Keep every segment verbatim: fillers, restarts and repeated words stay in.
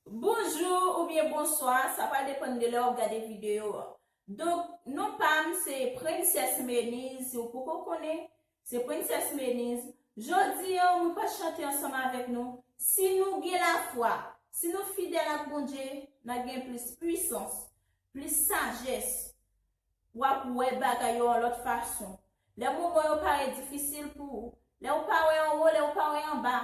Bonjou oubyen bonswa, sa pral depann de lè w ap gade videyo a. Donk, non pa m se Princess Meniz, si w poko konnen, se Princess Meniz. Jodi a, mwen pral chante ansanm avèk nou. Si nou gen lafwa, si nou fidèl ak Bondye, n a gen plis pwisans, plis sajès, w ap wè bagay yo yon lòt fason. Lè moman yo parèt difisil pou ou, lè ou pa wè anwo, lè ou pa wè anba,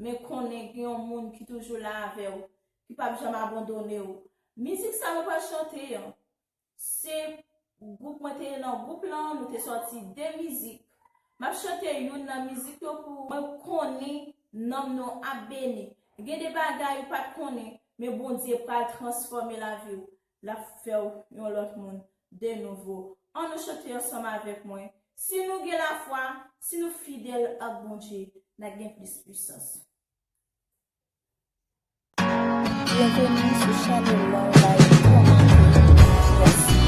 men konnen gen yon moun ki toujou la avè w, ki p ap janm abandone w. Mizik sa mwen pral chante an, se gwoup mwen te ye nan gwoup lan, nou te sòti de mizik. M ap chante youn nan mizik yo pou ou, mwen konnen nanm nou ap beni. Gen de bagay ou pa t konnen, men Bondye pral transfòme lavi w. L ap fè w yon lòt moun de nouvo. Ann nou chante ansanm avèk mwen. Si nou gen lafwa, si nou fidèl ak Bondye, n a gen plis pwisans. Byenveni sou chanèl lan, like, kòmante. Mèsi.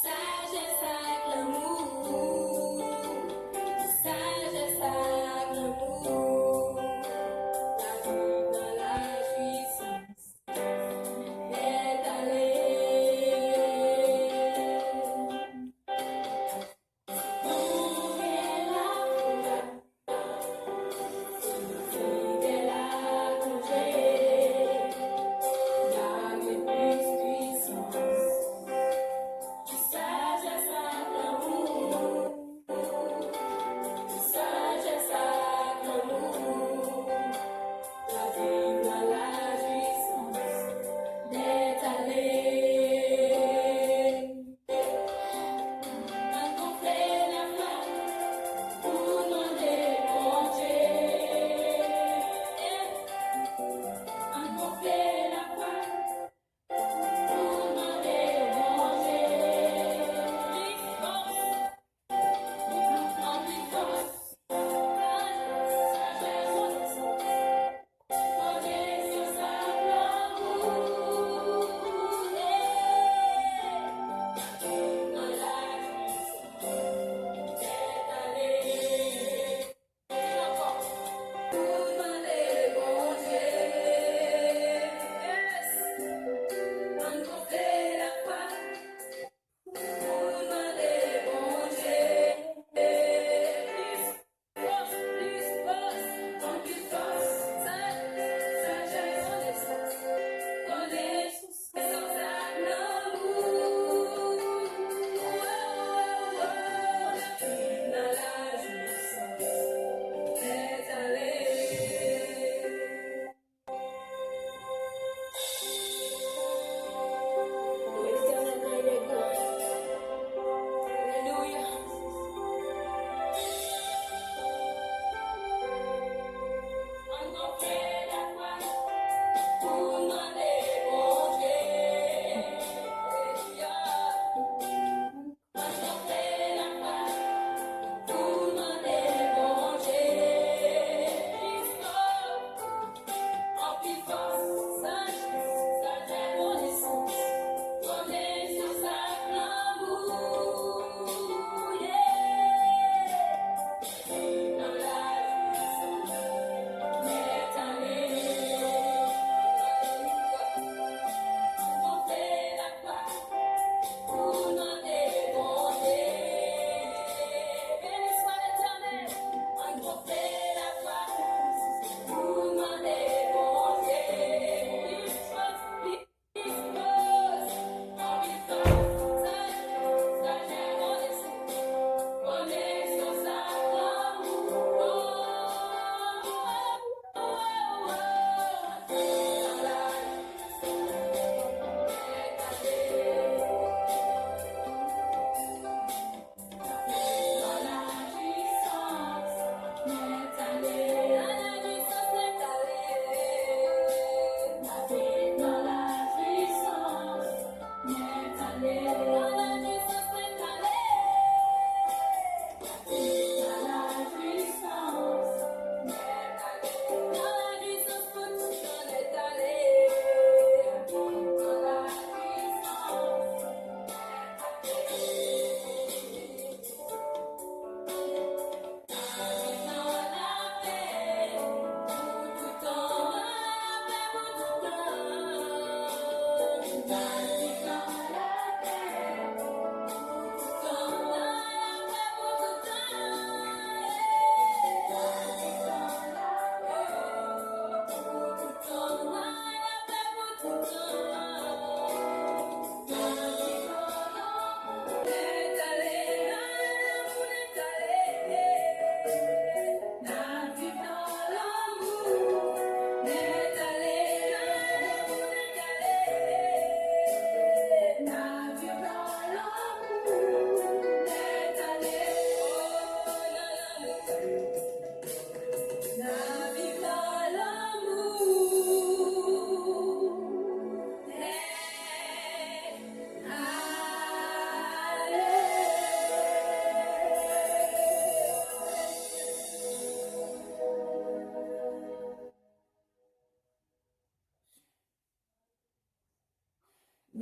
Sagesse avec l'amour, sagesse avec l'amour, la vie dans la jouissance est allée.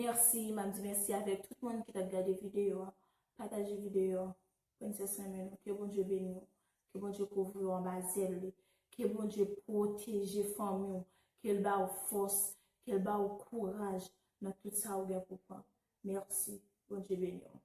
Mèsi, m ap di mèsi avèk tout moun ki t ap gade videyo a. Pataje videyo a. Prensès renmen nou. Ke Bondye beni w. Ke Bondye kouvri w anba zèl li. Ke Bondye pwoteje fanmi w. Ke l ba w fòs. Ke l ba w kouraj nan tout sa ou gen pou pran. Mèsi. Bondye beni w.